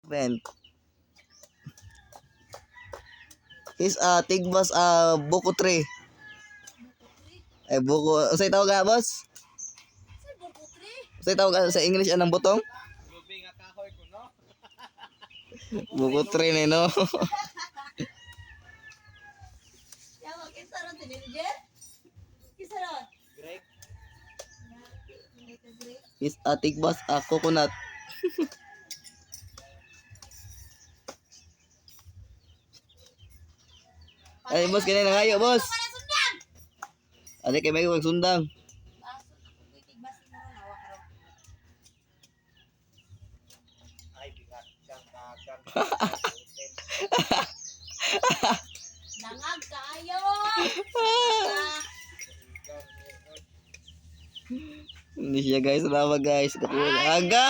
Friend. He's a tigbas a buko tree. Ay buko, unsay tawag ka, boss? Sa buko tree. Unsay tawag ka sa English anang butong? Lubi nga kahoy ko, no? Buko tree ni no. Yawa kinsa ron si Niljer? Kinsa ron? Greg. Hindi ka Greg. He's a tigbas a coconut. Ay, boss, kini nangayo, boss. Para sundang. Ani kay may kag sundang. Baso ako ko'y tigbasin mo ron awa karon. Ay, bigat siyang dagan. Dangag kaayo. Ah, Hindi siya, guys, salamat, guys. Aga.